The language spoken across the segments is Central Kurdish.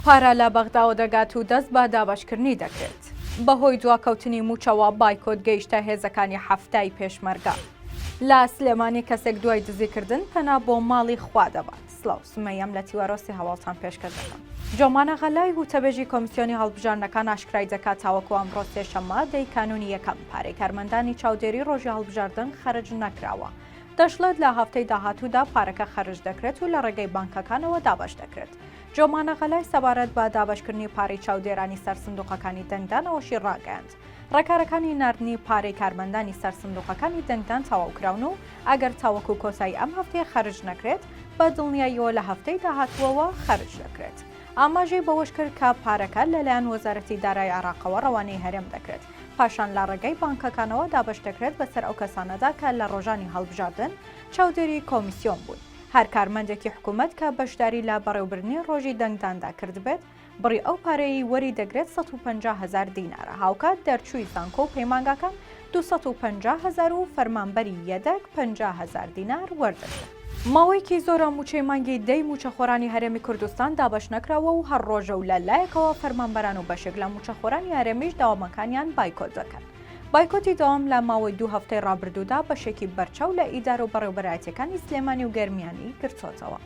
پارە لە بەغداوە دەگات و دەست بە دابەشکردنی دەکرێت. بەهۆی دواکەوتنی مووچەوە بایکۆت گەیشتە هێزەکانی حەفتای پێشمەرگە. لە سلێمانی کەسێک دوای دزیکردن پەنا بۆ ماڵی خوا دەبات. سڵاو، سومەیەم لە تیوارۆسی هەواڵتان پێشکەش دەکەم. جۆمانە غەلای وتەبێژی کۆمسیۆنی هەڵبژاردنەکان ئاشکرای دەکات تاوەکو ئەمڕۆ سێشەممە دەی کانوونی یەکەم پارەی کارمەندانی چاودێری ڕۆژی هەڵبژاردن خەرج نەکراوە. دەشڵێت لە هەفتەی داهاتوودا پارەکە خەرج دەکرێت و لە ڕێگەی بانکەکانەوە دابەش دەکرێت. جۆمانە غەلای سەبارەت بە دابەشکردنی پارەی چاودێرانی سەر سندوقەکانی دەنگدانەوەشی ڕاگەیاند، ڕێکارەکانی ناردنی پارەی کارمەندانی سەر سندوقەکانی دەنگدان تەواوکراون و ئەگەر تاوەکو کۆتایی ئەم هەفتەیە خەرج نەکرێت، بە دڵنیاییەوە لە هەفتەی داهاتووەوە خەرج دەکرێت. ئاماژەی بەوەشکرد کە پارەکە لەلایەن وەزارەتی دارایی عێراقەوە ڕەوانەی هەرێم دەکرێت، پاشان لە ڕێگەی بانکەکانەوە دابەش دەکرێت بەسەر ئەو کەسانەدا کە لە ڕۆژانی هەڵبژاردن چاودێری کۆمیسیۆن بوون. هەر کارمەندێکی حکومەت کە بەشداری لە بەڕێوبردنی ڕۆژی دەنگداندا کردبێت، بڕی ئەو پارەیەی وەری دەگرێت 150 هەزار دینارە، هاوکات دەرچووی زانکۆ و پەیمانگاکان 250 هەزار و فەرمانبەری یەدەگ 50 هەزار دینار وەردەگرن. ماوەیەکی زۆرە مووچەی مانگی دەی مووچەخۆرانی هەرێمی کوردستان دابەش نەکراوە و هەر ڕۆژە و لە لایەکەوە فەرمانبەران و بەشێک لە مووچەخۆرانی هەرێمیش دەوامەکانیان بایکۆت دەکەن. بایکۆتی دەوام لە ماوەی دوو هەفتەی ڕابردوودا بەشێکی بەرچاو لە ئیدارە و بەڕێوەبەرایەتییەکانی سلێمانی و گەرمیانی گرتۆتەوە.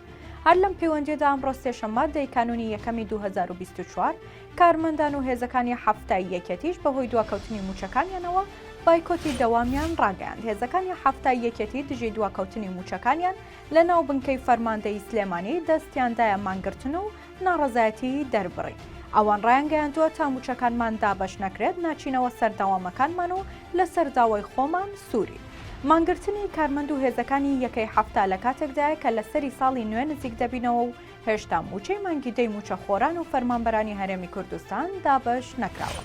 هەر لەم پەیوەندییەدا ئەمڕۆ سێشەممە دەی کانوونی یەکەمی 2024 کارمەندان و هێزەکانی حەفتای یەکێتیش بەهۆی دواکەوتنی مووچەکانیانەوە بایکۆتی دەوامیان ڕاگەیاند. هێزەکانی حەفتای یەکێتی دژی دواکەوتنی مووچەکانیان لە ناو بنکەی فەرماندەیی سلێمانی دەستیان دایە مانگرتن و ناڕەزایەتی دەربڕی. ئەوان ڕایانگەیاندووە تا مووچەکانمان دابەش نەکرێت ناچینەوە سەر دەوامەکانمان و لەسەر داوای خۆمان سوورین. مانگرتنی کارمەند و هێزەکانی یەکەی 70 لە کاتێکدایە کە لە سەری ساڵی نوێ نزیک دەبینەوە و هێشتا مووچەی مانگی دەی مووچەخۆران و فەرمانبەرانی هەرێمی کوردستان دابەش نەکراوە.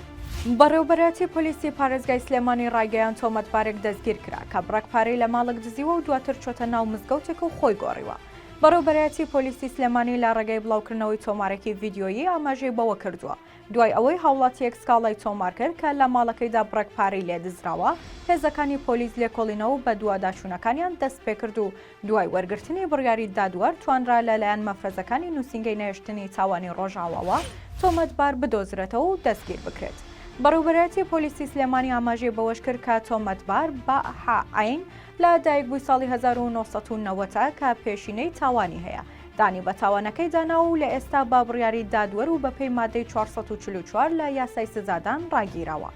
بەڕێوەبەرایەتی پۆلیسی پارێزگای سلێمانی ڕایگەیاند، تۆمەتبارێک دەستگیرکرا کە بڕێک پارەی لە ماڵێک دزیوە و دواتر چۆتە ناو مزگەوتێک و خۆی گۆڕیوە. بەڕێوەبەرایەتی پۆلیسی سلێمانی لە ڕێگەی بڵاوکردنەوەی تۆمارێکی ڤیدیۆیی ئاماژەی بەوە کردووە، دوای ئەوەی هاوڵاتییەک سکاڵای تۆمارکرد کە لە ماڵەکەیدا بڕێک پارەی لێ دزراوە، هێزەکانی پۆلیس لێکۆڵینەوە و بەدواداچوونەکانیان دەستپێکرد و دوای وەرگرتنی بڕیاری دادوەر توانرا لەلایەن مەفرەزەکانی نووسینگەی نەهێشتنی تاوانی ڕۆژئاواوە تۆمەتبار بدۆزرێتەوە و دەستگیر بکرێت. بەڕێوەبەرایەتی پۆلیسی سلێمانی ئاماژەی بەوەشکرد کە تۆمەتبار، باء حاء عین، لە دایکبووی ساڵی 1990 ە کە پێشینەی تاوانی هەیە، دانی بە تاوانەکەیدا ناوە و لە ئێستا بە بڕیاری دادوەر و بەپێی مادەی 444 لە یاسای سزادان ڕاگیراوە.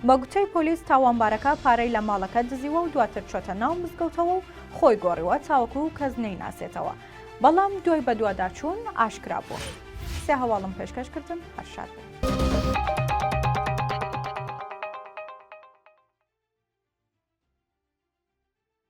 بە گوتەی پۆلیس تاوانبارەکە پارەی لە ماڵەکە دزیوە و دواتر چۆتە ناو مزگەوتەوە و خۆی گۆڕیوە تاوەکو کەس نەیناسێتەوە، بەڵام دوای بەدواداچوون ئاشکرا بووە. سێ هەواڵم پێشکەش کردن، هەر شاد بن.